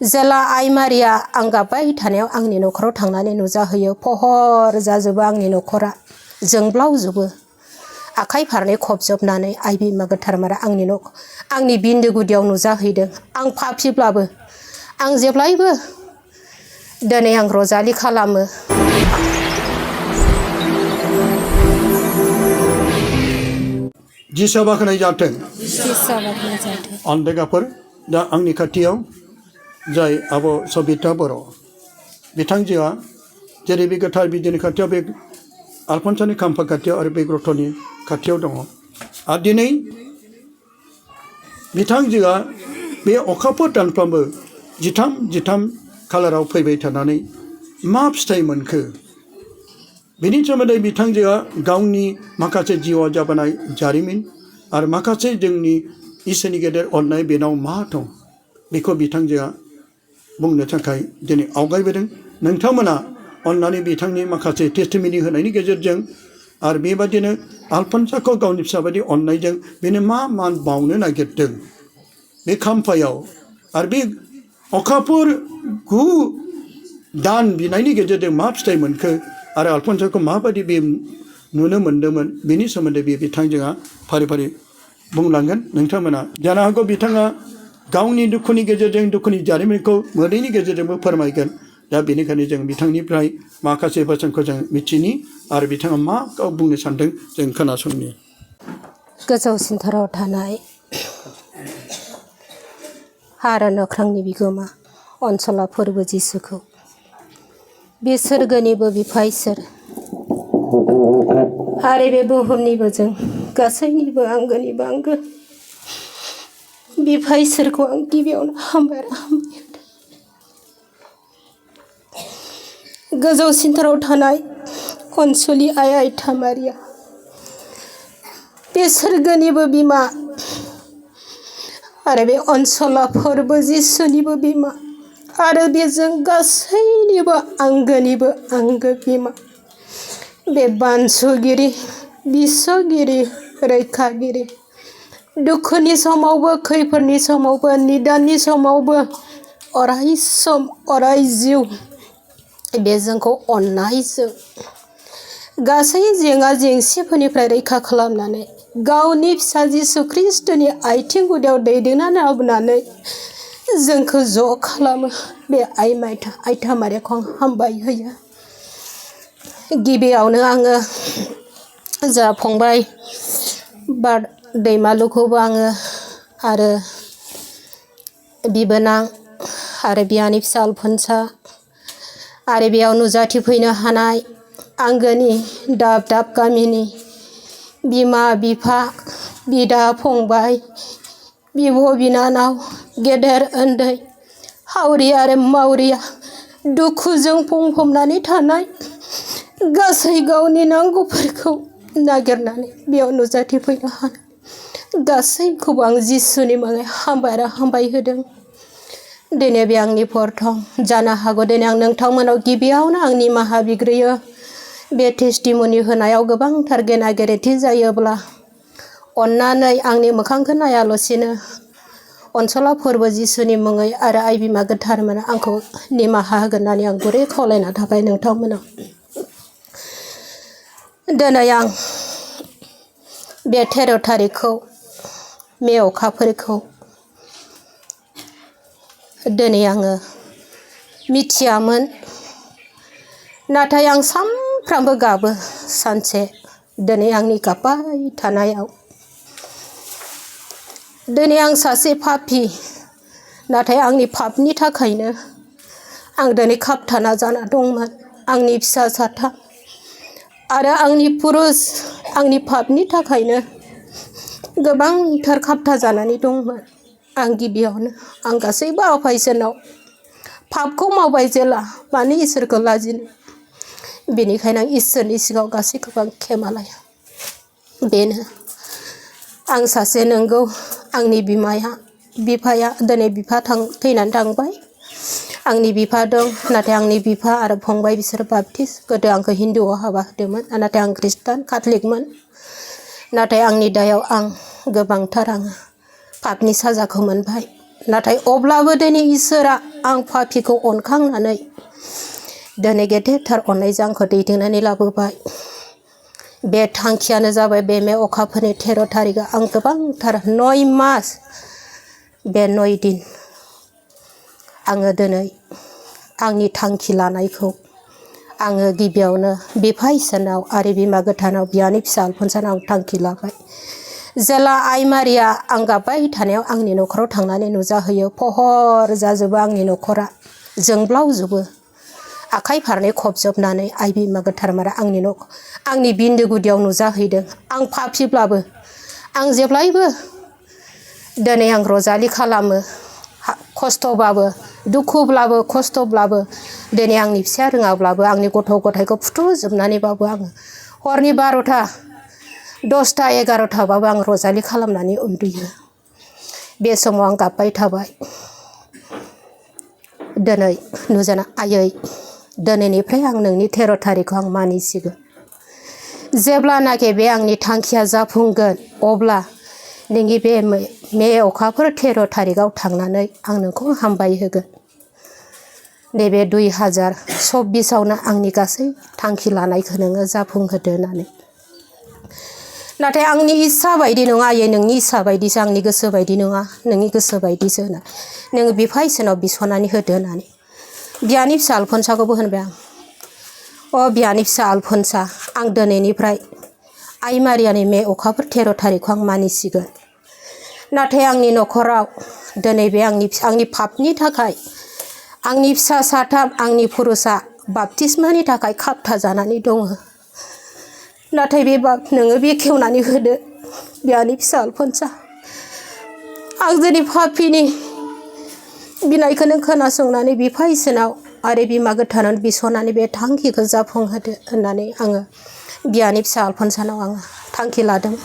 जेला आइ मारिया आं गाबबाय थानायाव आंनि न'खराव थांनानै नुजाहैयो। फहर जाजोबो आंनि न'खरा, जोंब्लावजोबो। आखाइ फारनै खबजोबनानै आइ बिमा गोथारमारा आंनि बिन्दो गुदियाव नुजाहैदों। आं पापिब्लाबो आं जेब्लायबो दिनै आं रजालि खालामो। जिसा बाख्नाय जाथों। अनदेगाफोर दा आंनि खाथियाव जाय आब' सबिता बर' बिथांजोआ जेरै बे गोथार बिदिनि खाथियाव बे आलफनसानि खाम्फा खाथियाव आरो बे ग्रथ'नि खाथियाव दङ। आरो दिनै बिथांजोआ बे अखाफोर दानफ्रोमबो जिथाम खालाराव फैबाय थानानै मा फिथाइ मोनखो बेनि सोमोन्दै बिथांजोआ गावनि माखासे जिउआव जाबोनाय जारिमिन आरो माखासे जोंनि इसोरनि गेदेर अननाय बेनाव मा दं बेखौ बिथांजोआ बुंनो थाखाय दिनै आवगायबोदों। नोंथांमोना अननानै बिथांनि माखासे टेस्टिमनि होनायनि गेजेरजों आरो बेबादिनो आलफनसाखौ गावनि फिसाबादि अननायजों बेनो मा मान बावनो नागिरदों बे खाम्फायाव आरो बे अखाफोर 9 दान बिनायनि गेजेरजों मा फिथाइ मोनखो आरो आलफनसाखौ माबादि बे नुनो मोन्दोंमोन बेनि सोमोन्दै बे बिथांजोआ फारि फारि बुंलांगोन। नोंथांमोना जानो हागौ बिथाङा गावनि दुखुनि गेजेरजों दुखुनि जारिमिनखौ मोदैनि गेजेरजोंबो फोरमायगोन। दा बेनिखायनो जों बिथांनिफ्राय माखासे बोसोनखौ जों मिथिनि आरो बिथाङा मा बुंनो सानदों जों खोनासंनि। गोजौसिनथाराव थानाय हारान अख्रांनि बिगोमा अनसला फोरबो जिसुखौ बे सोरगोनिबो बिफा इसोर आरो बे बुहुमनिबो जों गासैनिबो आंगोनिबो आंगो बिफा इसोरखौ आं गिबियावनो हामबाय गोजौसिनथाराव थानाय अनसुलि आइ आयथा मारिया बे सोरगोनिबो बिमा आरो बे अनसला फोरबो जिसुनिबो बिमा आरो बेजों गासैनिबो आंगोनिबो आंगो बिमा बे बानसुगिरि बिसगिरि रैखागिरि दुखुनि समावबो खैफोदनि समावबो निदाननि समावबो अराय सम अराय जिउ बे जोंखौ अननायजों गासै जेंना जेंसिफोरनिफ्राय रैखा खालामनानै गावनि फिसा जिसु ख्रिस्ट'नि आथिं गुदियाव दैदेननानै लाबोनानै जोंखौ ज' खालामो। बे आयथा मारियाखौ आं हामबाय होयो। गिबियावनो आङो जा फंबाय दैमालुखौबो आङो आरो बिबोनां आरो बियानि फिसा आलफनसा आरो बेयाव नुजाथिफैनो हानाय आंगोनि दाब दाब गामिनि बिमा बिफा बिदा फंबाय बिब' बिनानाव गेदेर उन्दै हावरि आरो मावरिया दुखुजों बुंफबनानै थानाय गासै गावनि नांगौफोरखौ नागिरनानै बेयाव नुजाथिफैनो हानाय गासैखौबो आं जिसुनि मुङै हामबाय आरो हामबाय होदों। दिनै बे आंनि प्रथम जानो हागौ दिनै आं नोंथांमोनाव गिबियावनो आं निमाहा बिग्रोयो। बे टेस्टिमनि होनायाव गोबांथार गेना गोरोन्थि जायोब्ला अननानै आंनि मोखांखौ नायालासिनो अनसला फोरबो जिसुनि मुङै आरो आइ बिमा गोथारमोना आंखौ निमाहा होगोन होननानै आं गुरै खावलायना थाबाय नोंथांमोनाव। दिनै आं बे 13 थारिखखौ मे अखाफोरखौ दिनै आङो मिथियामोन, नाथाय आं सानफ्रामबो गाबो सानसे दिनै आंनि गाबबाय थानायाव दिनै आं सासे पापि, नाथाय आंनि पापनि थाखायनो आं दिनै खाबथाना जाना दंमोन। आंनि फिसा 3 आरो आंनि पुरुष आंनि पापनि थाखायनो गोबांथार खाबथा जानानै दंमोन। आं गिबियावनो आं गासैबो आफा इसोरनाव पापखौ मावबाय जेला मानो इसोरखौ लाजिनो, बेनिखायनो आं इसोरनि सिगाङाव गासैखौबो आं खेमालाया। बेनो आं सासे नंगौ आंनि बिफाया दिनै बिफा थैनानै थांबाय। आंनि बिफा दं, नाथाय आंनि बिफा आरो फंबाय बिसोर बाप्टिस्ट। गोदो आंखौ हिन्दुआव हाबा होदोंमोन, नाथाय आं खृष्टान काथलिकमोन। नाथाय आंनि दायाव आं गोबांथार आङो पापनि साजाखौ मोनबाय। नाथाय अब्लाबो दिनै इसोरा आं पापिखौ अनखांनानै दिनै गेदेरथार अननायजों आंखौ दैदेननानै लाबोबाय। बे थांखियानो जाबाय बे मे अखाफोरनि 13 थारिखआव आं गोबांथार 9 मास बे 9 दिन आङो दिनै आंनि थांखि लानायखौ आङो गिबियावनो बिफा इसोरनाव आरो बिमा गोथारनाव बियानि फिसा आलफनसानाव आं थांखि लाबाय। जेला आइ मारिया आं गाबबाय थानायाव आंनि न'खराव थांनानै नुजाहैयो, फहर जाजोबो आंनि न'खरा, जोंब्लावजोबो, आखाइ फारनै खबजोबनानै आइ बिमा गोथार मारा आंनि बिन्दो गुदियाव नुजाहैदों। आं पापिब्लाबो आं जेब्लायबो दिनै आं रजालि खालामो, खस्थ'बाबो दुखुब्लाबो खस्थ'ब्लाबो दिनै आंनि फिसाया रोङाब्लाबो आंनि गथ' गथायखौ फुथुजोबनानैबाबो आङो हरनि 12टा 10टा 11टाबाबो आं रजालि खालामनानै उन्दुयो। बे समाव आं गाबबाय थाबाय, दिनै नुजाना आयै दिनैनिफ्राय आं नोंनि 13 थारिखखौ आं मानिसिगोन। जेब्लानाखि बे आंनि थांखिया जाफुंगोन अब्ला नोंनि बे मे अखाफोर 13 थारिखआव थांनानै आं नोंखौ हामबाय होगोन। नैबे 2024आवनो आंनि गासै थांखि लानायखौ नोङो जाफुंहोदो होननानै। नाथाय आंनि इस्सा बायदि नङा आयै, नोंनि इस्सा बायदिसो, आंनि गोसो बायदि नङा, नोंनि गोसो बायदिसो होना नोङो बिफा इसोरनाव बिस'नानै होदो होननानै बियानि फिसा आलफनसाखौबो होनबाय आं, बियानि फिसा आलफनसा, आं दिनैनिफ्राय आइ मारियानि मे अखाफोर 13 थारिखखौ आं मानिसिगोन। नाथाय आंनि न'खराव दिनै बे आंनि पापनि थाखाय आंनि फिसा 3 आंनि पुरुषा बाप्तिस्मानि थाखाय खाबथा जानानै दङ। नाथाय नोङो बेखेवनानै होदो बियानि फिसा आलफनसा। आं दिनै पापिनि बिनायखौ नों खोनासंनानै बिफा इसोरनाव आरो बिमा गोथारनाव बिस'नानै बे थांखिखौ जाफुंहोदो होननानै आङो बियानि फिसा आलफनसानाव आङो थांखि लादों।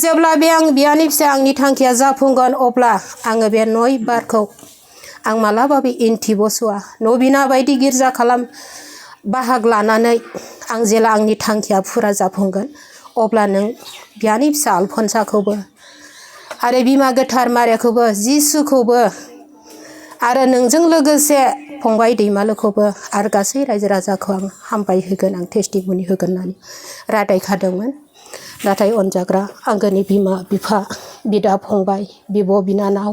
जेब्ला बे आं बियानि फिसा आंनि थांखिया जाफुंगोन अब्ला आङो बे 9 बारखौ आं मालाबाबो इन्थि बस'आ, नबिना बायदि गिर्जा बाहाग लानानै आं जेला आंनि थांखिया फुरा जाफुंगोन अब्ला नों बियानि फिसा आलफनसाखौबो आरो बिमा गोथार मारियाखौबो जिसुखौबो आरो नोंजों लोगोसे फंबाय दैमालुखौबो आरो गासै रायजो राजाखौ आं हामबाय होगोन, आं टेस्टिमनि होगोन होननानै रादाय खादोंमोन। नाथाय अनजाग्रा आंगोनि बिमा बिफा, बिदा फंबाय, बिब' बिनानाव,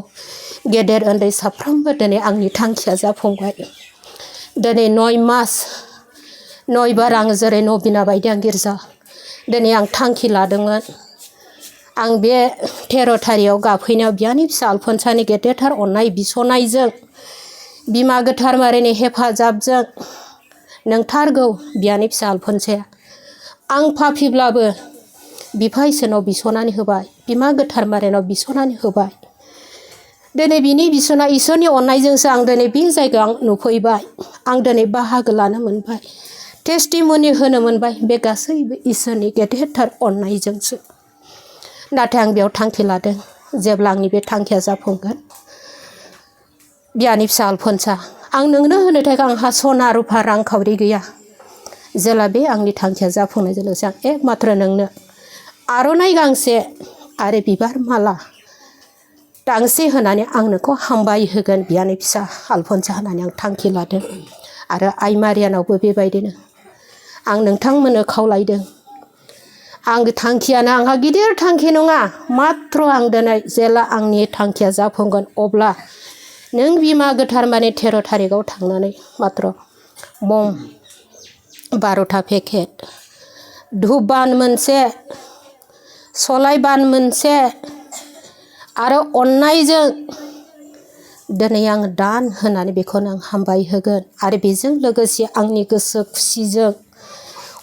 गेदेर उन्दै साफ्रोमबो दिनै आंनि थांखिया जाफुंबाय। दिनै 9 मास 9 बार आं जेरै नबिना बायदि आं गिर्जा दिनै आं थांखि लादोंमोन। आं बे 13 थारिखआव गाफैनायाव बियानि फिसा आलफनसानि गेदेरथार अननाय बिस'नायजों बिमा गोथार मारिनि हेफाजाबजों नोंथारगौ बियानि फिसा आलफनसाया आं पापिब्लाबो बिफा इसोरनाव बिस'नानै होबाय, बिमा गोथार मारिनाव बिस'नानै होबाय। दिनै बिनि बिस'ना इसोरनि अननायजोंसो आं दिनै बे जायगायाव नुफैबाय, आं दिनै बाहागो लानो मोनबाय, टेस्टिमनि होनो मोनबाय, बे गासैबो इसोरनि गेदेरथार अननायजोंसो। नाथाय आं बेयाव थांखि लादों जेब्ला आंनि बे थांखिया जाफुंगोन बियानि फिसा आलफनसा, आं नोंनो होनो थाखाय आंहा सना रुफा रांखावरि गैया। जेला बे आंनि थांखिया जाफुंनायजों लोगोसे आं एकमात्र नोंनो आर'नाइ गांसे आरो बिबार माला गांसे होनानै आं नोंखौ हामबाय होगोन बियानि फिसा आलफनसा होननानै आं थांखि लादों। आरो आइ मारियानावबो बेबायदिनो आं नोंथांमोननो खावलायदों। आं थांखियानो आंहा गिदिर थांखि नङा, माथ्र आं दिनै जेला आंनि थांखिया जाफुंगोन अब्ला नों बिमा गोथार माने 13 थारिखआव थांनानै माथ्र मम 12टा पेकेट, धुप बान मोनसे, सलाइ बान मोनसे आरो अननायजों दिनै आं दान होनानै बेखौनो आं हामबाय होगोन। आरो बेजों लोगोसे आंनि गोसो खुसिजों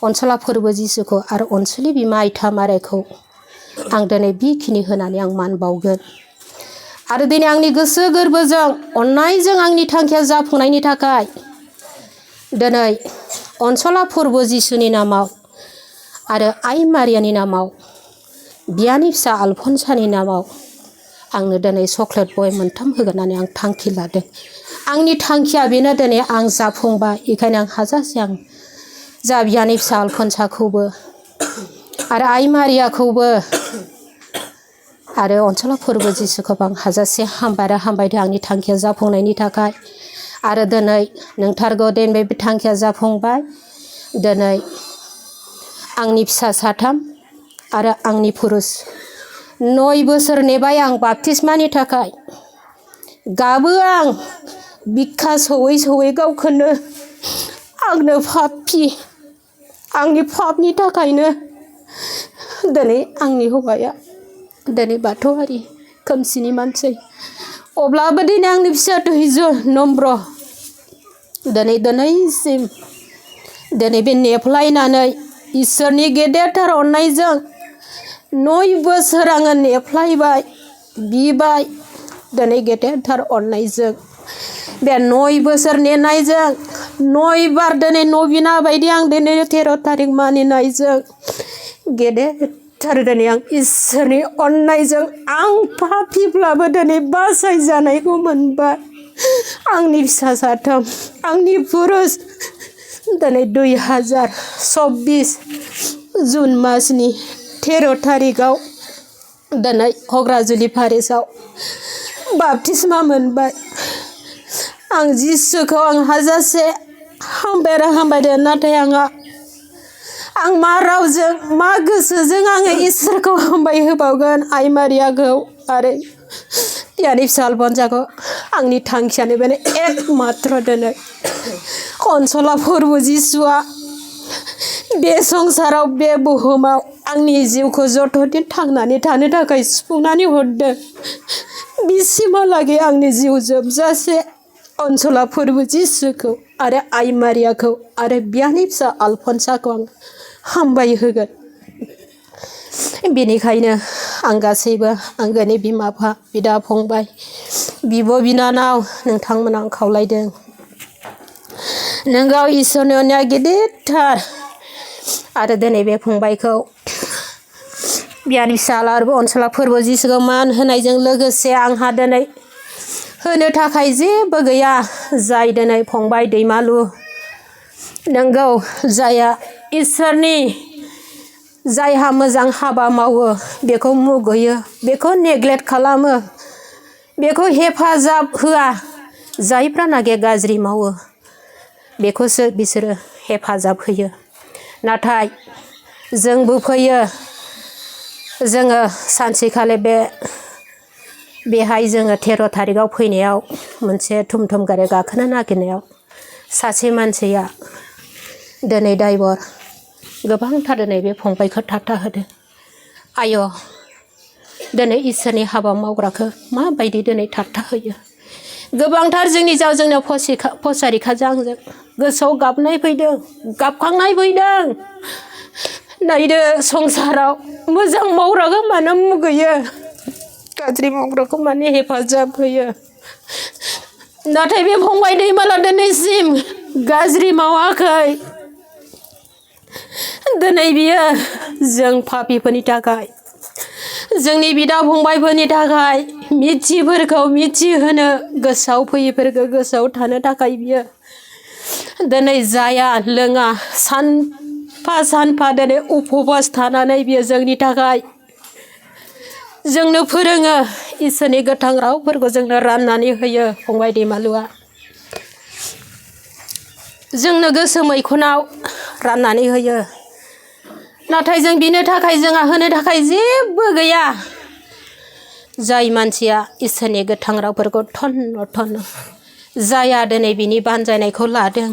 अनसला फोरबो जिसुखौ आरो अनसुलि बिमा आइथा मारायखौ आं दिनै बेखिनि होनानै आं मान बावगोन। आरो दिनै आंनि गोसो गोरबोजों अननायजों आंनि थांखिया जाफुंनायनि थाखाय दिनै अनसला फोरबो जिसुनि नामाव आरो आइ मारियानि नामाव बियानि फिसा आलफनसानि नामाव आंनो दिनै चक्लेट बय 3 होगोन होननानै आं थांखि लादों। आंनि थांखिया बेनो, दिनै आं जाफुंबाय। बेखायनो आं हाजासे आं जा बियानि फिसा आलफनसाखौबो आरो आइ मारियाखौबो आरो अनसला फोरबो जिसुखौ आं हाजासे हामबायदों आंनि थांखिया जाफुंनायनि थाखाय आरो दिनै नोंथारगौ दिनै बे थांखिया जाफुंबाय दिनै आंनि फिसा 3 आरो आंनि पुरुष 9 बोसोर नेबाय आं बाप्तिस्मानि थाखाय गाबो आं बिखा सौयै गावखौनो आंनो पापि आंनि पापनि थाखायनो दिनै आंनि हौवाया दिनै बाथौआरि खोमसिनि मानसि अब्लाबो दिनै आंनि फिसा धैर्य नम्र दिनैसिम दिनै बे नेफ्लायनानै इसोरनि गेदेरथार अननायजों 9 बोसोर आङो नेफ्लायबाय बिबाय दिनै गेदेरथार अननायजों बे 9 बोसोर नेनायजों 9 बार दिनै नबिना बायदि आं दिनै 13 थारिख मानिनायजों गेदेरथार दिनै आं इसोरनि अननायजों आं पापिब्लाबो दिनै बासायजानायखौ मोनबाय आंनि फिसा 3 आंनि पुरुष दिनै 2024 जुन मासनि 13 थारिखआव दिनै हग्राजुलि पारिसआव बाप्तिस्मा मोनबाय आं जिसुखौ आं हाजासे हामबायदों नाथाय आं मा रावजों मा गोसोजों आङो इसोरखौ हामबाय होबावगोन आइ मारियाखौ आरो यानि फिसा आलफनसाखौ आंनि थांखियानो बेनो एकमात्र दिनै अनसला फोरबो जिसुआ बे संसाराव बे बुहुमाव आंनि जिउखौ जथ'दिन थांनानै थानो थाखाय सुफुंनानै हरदों बिसिमहालागै आंनि जिउ जोबजासे अनसला फोरबो जिसुखौ आरो आइ मारियाखौ आरो बियानि फिसा आलफनसाखौ आं हामबाय होगोन बेनिखायनो आं गासैबो आंगोनि बिमा बिफा बिदा फंबाय बिब' बिनानाव नोंथांमोन आं खावलायदों नोंगौ इसोरनि अननाया गिदिरथार आरो दिनै बे फंबायखौ बियानि फिसा आरो अनसला फोरबो जिसुखौ मान होनायजों लोगोसे आंहा दिनै होनो थाखाय जेबो गैया जाय दिनै फंबाय दैमालु नोंगौ जाया इसोरनि जायहा मोजां हाबा मावो बेखौ मुगैयो बेखौ नेग्लेक्ट खालामो बेखौ हेफाजाब होआ जायफ्रानाखि गाज्रि मावो बेखौसो बिसोरो हेफाजाब होयो नाथाय जोंबो फैयो जोङो सानसेखालि बेहाय जोङो 13 थारिखआव फैनायाव मोनसे थुमथुम गारि गाखोनो नागिरनायाव सासे मानसिया दिनै ड्राइभार गोबांथार दिनै बे फंबायखौ थाबथाहोदों आय' दिनै इसोरनि हाबा मावग्राखौ माबायदि दिनै थाबथाहोयो गोबांथार जोंनि जोंनियाव फसारिखाजों आंजों गोसोआव गाबनाय फैदों गाबखांनाय फैदों नायदो संसाराव मोजां मावग्राखौ मानो मुगैयो गाज्रि मावग्राखौ मानो हेफाजाब होयो नाथाय बे फंबाय दैमाला दिनैसिम गाज्रि मावाखै दिनै बियो जों पापिफोरनि थाखाय जोंनि बिदा फंबायफोरनि थाखाय मिथियैफोरखौ मिथिहोनो गोसोआव फैयैफोरखौ गोसोआव थानो थाखाय बियो दिनै जाया लोङा सानफा दिनै उपबास थानानै बियो जोंनि थाखाय जोंनो फोरोङो इसोरनि गोथां रावफोरखौ जोंनो राननानै होयो फंबाय दैमालुआ जोंनो गोसो मैखुनाव राननानै होयो नाथाय जों बिनो थाखाय जोंहा होनो थाखाय जेबो गैया जाय मानसिया इसोरनि गोथां रावफोरखौ थन्न जाया दिनै बिनि बानजायनायखौ लादों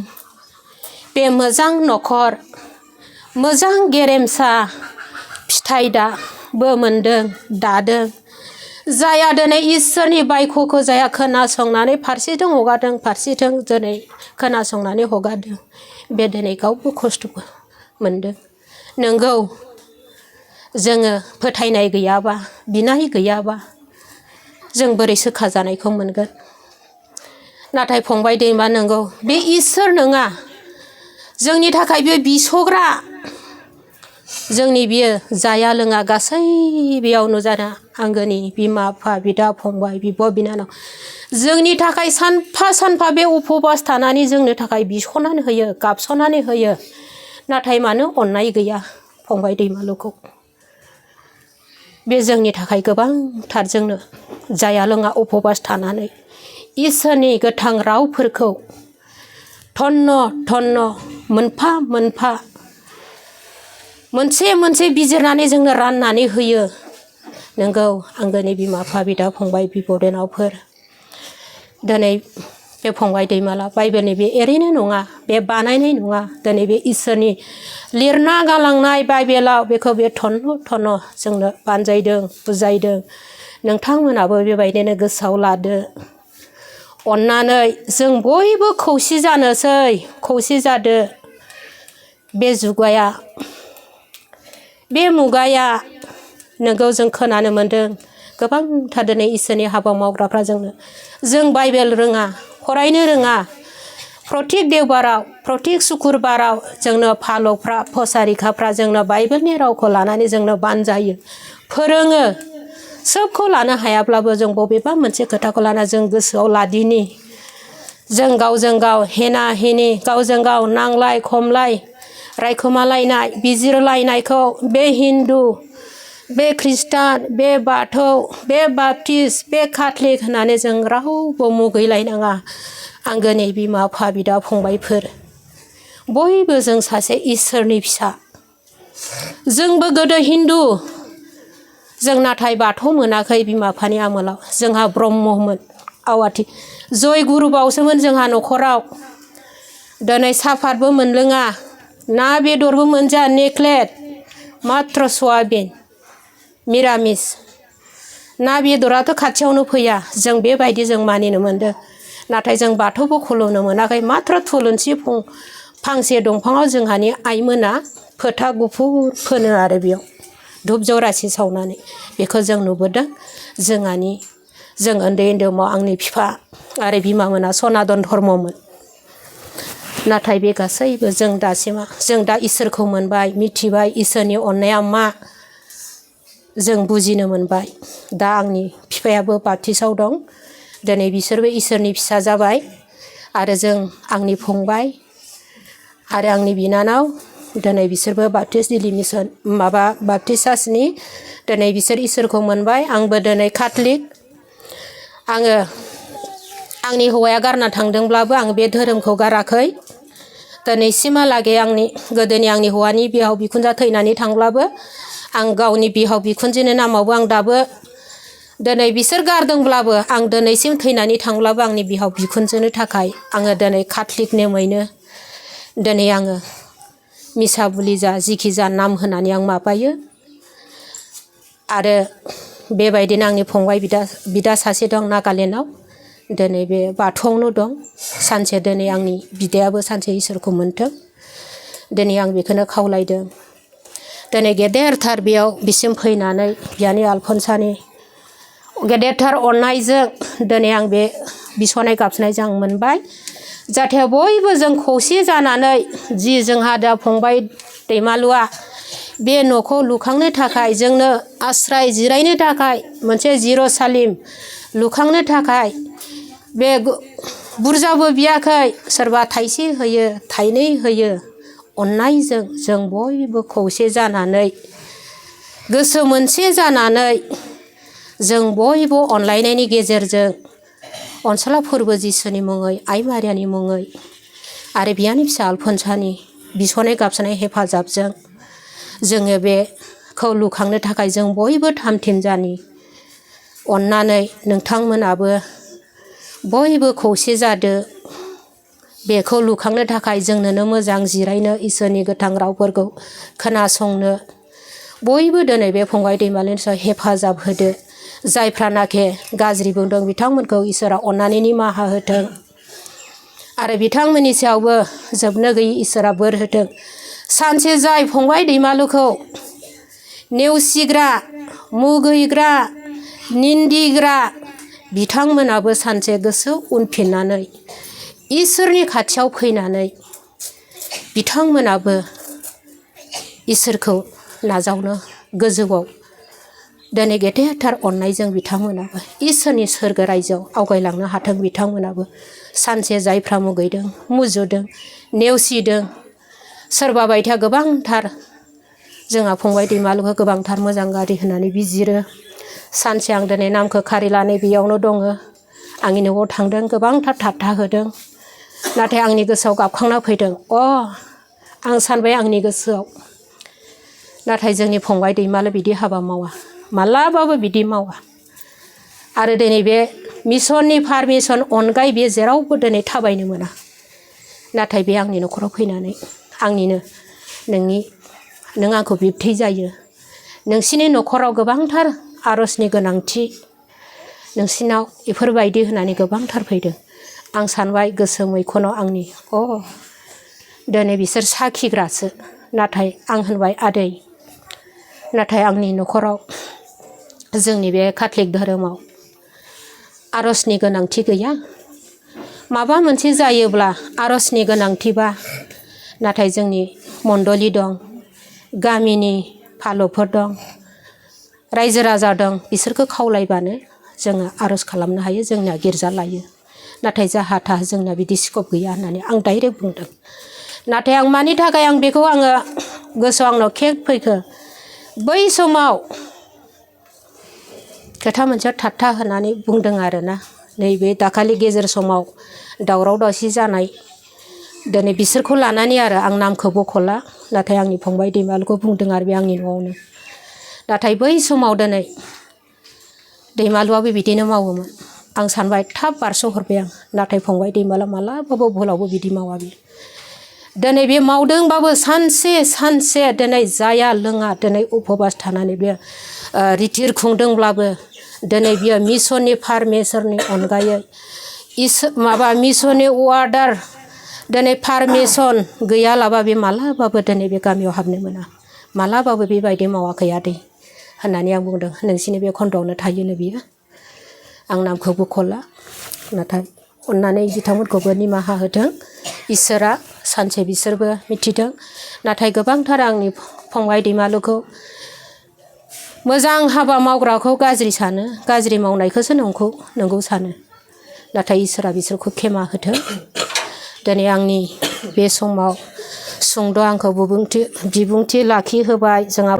बे मोजां न'खर मोजां गेरेमसा फिथाइ दाबो मोनदों दादों जाया दिनै इसोरनि बायख'खौ जाया खोनासंनानै फारसेथिं हगारदों फारसेथिं दिनै खोनासंनानै हगारदों बे दिनै गावबो खस्थ'बो मोनदों नोंगौ जोङो फोथायनाय गैयाबा बिनाय गैयाबा जों बोरै सोखा जानायखौ मोनगोन नाथाय फंबाय दैमा नंगौ बे इसोर नङा जोंनि थाखाय बे बिसग्रा जोंनि बियो जाया लोङा गासै बेयाव नुजाना आंगोनि बिमा बिफा बिदा फंबाय बिब' बिनानाव जोंनि थाखाय सानफा बे उपबास थानानै जोंनो थाखाय बिस'नानै होयो गाबस'नानै होयो नाथाय मानो अननाय गैया फंबाय दैमालुखौ बे जोंनि थाखाय गोबांथार जोंनो जाया लोङा उपबास थानानै इसोरनि गोथां रावफोरखौ धन्न धन्न मोनफा मोनफा मोनसे मोनसे बिजिरनानै जोंनो राननानै होयो। नोंगौ आंगोनि बिमा बिफा बिदा फंबाय बिब' बिनानावफोर, दिनै बे फंबाय दैमाला बाइबेलनि बे ओरैनो नङा, बे बानायनाय नङा। दिनै बे इसोरनि लिरना गालांनाय बाइबेलाव बेखौ बे धन्न धन्न जोंनो बानजायदों बुजायदों। नोंथांमोनाबो बेबायदिनो गोसोआव लादो। अननानै जों बयबो खौसे जानोसै, खौसे जादो। बे जुगाया, बे मुगाया नोंगौ जों खोनानो मोन्दों गोबांथार दिनै इसोरनि हाबा मावग्राफ्रा जों बाइबेल रोङा, फरायनो रोङा। प्रत्येक देवबाराव, प्रत्येक सुक्रुबाराव जोंनो फालकफ्रा, फसारिखाफ्रा जोंनो बाइबेलनि रावखौ लानानै जोंनो बानजायो, फोरोङो। सोबखौ लानो हायाब्लाबो जों बबेबा मोनसे खोथाखौ लाना जों गोसोआव लादिनि। जों गावजों गाव हेना हेनि, गावजों गाव नांलाय खमलाय, रायखोमालायनाय, बिजिरलायनायखौ बे हिन्दु, बे खृष्टान, बे बाथौ, बे बाप्टिस्ट, बे काथलिक होननानै जों रावबो मुगैलायनाङा। आंगोनि बिमा बिफा बिदा फंबायफोर, बयबो जों सासे इसोरनि फिसा। जोंबो गोदो हिन्दु, जों नाथाय बाथौ मोनाखै बिमा बिफानि आमोलाव। जोंहा ब्रह्ममोन, आवाथि जय गुरुबावसोमोन जोंहा न'खराव। दिनै साफातबो मोनलोङा, ना बेदरबो मोनजा, नेक्लेट, माथ्र सयाबिन, मिरामिस। ना बेदराथ' खाथियावनो फैया। जों बेबायदि जों मानिनो मोनदों। नाथाय जों बाथौबो खुलुमनो मोनाखै। माथ्र थुलुंसि फांसे दंफाङाव जोंहानि आइमोना फोथा गुफुर फोनो आरो बेयाव धुप जरासे सावनानै। बेखौ जों नुबोदों। जों उन्दै उन्दैआव आंनि बिफा आरो बिमामोना सनातन धर्ममोन। नाथाय बे गासैबो जों दासिमा, जों दा इसोरखौ मोनबाय, मिथिबाय इसोरनि अननाया मा जों बुजिनो मोनबाय। दा आंनि बिफायाबो बाप्टिस्टआव दं। दिनै बिसोरबो इसोरनि फिसा जाबाय। आरो आंनि फंबाय आरो आंनि बिनानाव, दिनै बिसोरबो बाप्टिस्ट दिल्ली मिसन बाप्टिस्ट चार्चनि दिनै बिसोर इसोरखौ मोनबाय। आंबो दिनै काथलिक। आङो आंनि हौवाया गारना थांदोंब्लाबो आं बे धोरोमखौ गाराखै। दिनैसिमहालागै गोदोनि आंनि हौवानि बिहाव बिखुनजोआ थैनानै थांब्लाबो आं गावनि बिहाव बिखुनजोनि नामावबो आं दाबो दिनै बिसोर गारदोंब्लाबो आं दिनैसिम थैनानै थांब्लाबो आंनि बिहाव बिखुनजोनि थाखाय आङो दिनै काथलिक नेमैनो दिनै आङो मिसा बुलि जा जिखि जा नाम होनानै आं माबायो। आरो बेबायदिनो आंनि फंबाय बिदा सासे दं नागालेण्डआव। दिनै बे बाथौआवनो दं। सानसे दिनै आंनि बिदायाबो सानसे इसोरखौ मोनथों। दिनै आं बेखौनो खावलायदों। दिनै गेदेरथार बेयाव बिसिम फैनानै बियानि आलफनसानि गेदेरथार अननायजों दिनै आं बे बिस'नाय गाबज्रिनायजों आं मोनबाय। जाहाथे बयबो जों खौसे जानानै जि जोंहा दा फंबाय दैमालुआ बे न'खौ लुखांनो थाखाय जोंनो आस्राय जिरायनो थाखाय मोनसे जिर'सालिम लुखांनो थाखाय बे बुरजाबो बियाखै, सोरबा थाइसे होयो, थाइनै होयो। अननायजों जों बयबो खौसे जानानै, गोसो मोनसे जानानै जों बयबो अनलायनायनि गेजेरजों अनसला फोरबो जिसुनि मुङै, आइ मारियानि मुङै आरो बियानि फिसा आलफनसानि बिस'नाय गाबज्रिनाय हेफाजाबजों जोङो बेखौ लुखांनो थाखाय जों बयबो थाम थिम जानि। अननानै नोंथांमोनाबो बयबो खौसे जादो। बेखौ लुखांनो थाखाय जोंनोनो मोजां जिरायनो, इसोरनि गोथां रावफोरखौ खोनासंनो बयबो दिनै बे फंबाय दैमालुनि सायाव हेफाजाब होदो। जायफ्रानाखि गाज्रि बुंदों बिथांमोनखौ इसोरा अननानै निमाहा होथों। आरो बिथांमोननि सायावबो जोबनो गैयै इसोरा बोर होथों। सानसे जाय फंबाय दैमालुखौ नेवसिग्रा, मुगैग्रा, निन्दिग्रा बिथांमोनाबो सानसे गोसो उनफिननानै इसोरनि खाथियाव फैनानै बिथांमोनाबो इसोरखौ नाजावनो गोजौआव दिनै गेदेरथार अननायजों बिथांमोनाबो इसोरनि सोरगो रायजोआव आवगायलांनो हाथों। बिथांमोनाबो सानसे जायफ्रा मुगैदों, मुजुदों, नेवसिदों, सोरबा बायदिया गोबांथार जोंहा फंबाय दैमालुखौ गोबांथार मोजां गाज्रि होननानै बिजिरो। सानसे आं दिनै नामखौ खारिलानै बेयावनो दङ। आंनि न'आव थांदों, गोबांथार थाबथा होदों। नाथाय आंनि गोसोआव गाबखांना फैदों, आं सानबाय आंनि गोसोआव, नाथाय जोंनि फंबाय दैमालु बिदि हाबा मावा, मालाबाबो बिदि मावा। आरो दिनै बे मिसननि पारमिसन अनगायै बे जेरावबो दिनै थाबायनो मोना। नाथाय बे आंनि न'खराव फैनानै आंनिनो नों आंखौ बिबथै जायो, नोंसिनि न'खराव गोबांथार आरजनि गोनांथि, नोंसिनाव बेफोरबायदि होननानै गोबांथार फैदों। आं सानबाय गोसो मैखुनाव आंनि दिनै बिसोर साखिग्रासो। नाथाय आं होनबाय आदै, नाथाय आंनि न'खराव जोंनि बे काथलिक धोरोमाव आरजनि गोनांथि गैया। माबा मोनसे जायोब्ला आरजनि गोनांथिबा, नाथाय जोंनि मण्डलि दं, गामिनि फालकफोर दं, रायजो राजा दं, बिसोरखौ खावलायबानो जोङो आरज खालामनो हायो, जोंना गिर्जा लायो। नाथाय जाहा थाहा जोंना बिदि स्कप गैया होननानै आं डाइरेक्ट बुंदों। नाथाय आं मानि थाखाय आं बेखौ गोसोआव आंनाव खेक फैखो, बै समाव खोथा मोनसे थाबथा होनानै बुंदों आरोना, नैबे दाखालि गेजेर समाव दावराव दावसि जानाय, दिनै बिसोरखौ लानानै आं नामखौ बख'ला, नाथाय आंनि फंबाय दैमालुखौ बुंदों आरो बे आंनि न'आवनो। नाथाय बै समाव दिनै दैमालुआबो बिदिनो मावोमोन। आं सानबाय थाब बारस'हरबाय आं, नाथाय फंबाय दैमालुआ मालाबाबो भुलावबो बिदि मावा। बे दिनै बे मावदोंबाबो सानसे दिनै जाया लोङा दिनै उपबास थानानै बे रिथिर खुंदोंब्लाबो दिनै बियो मिसननि पारमिसननि अनगायै मिसननि अर्डार दिनै पारमिसन गैयालाबा बे मालाबाबो दिनै बे गामियाव हाबनो मोना, मालाबाबो बेबायदि मावाखै आदै होननानै आं बुंदों। नोंसिनि बे खन्द'आवनो थायोनो बियो, आं नामखौ बख'ला। नाथाय अननानै बिथांमोनखौबो निमाहा होथों, इसोरा सानसे बिसोरबो मिथिथों। नाथाय गोबांथार आंनि फंबाय दैमालुखौ मोजां हाबा मावग्राखौ गाज्रि सानो, गाज्रि मावनायखौसो नंगौ सानो। नाथाय इसोरा बिसोरखौ खेमा होथों। दिनै आंनि बे समाव सुंद' आंखौ बिबुंथि लाखिहोबाय। जोंहा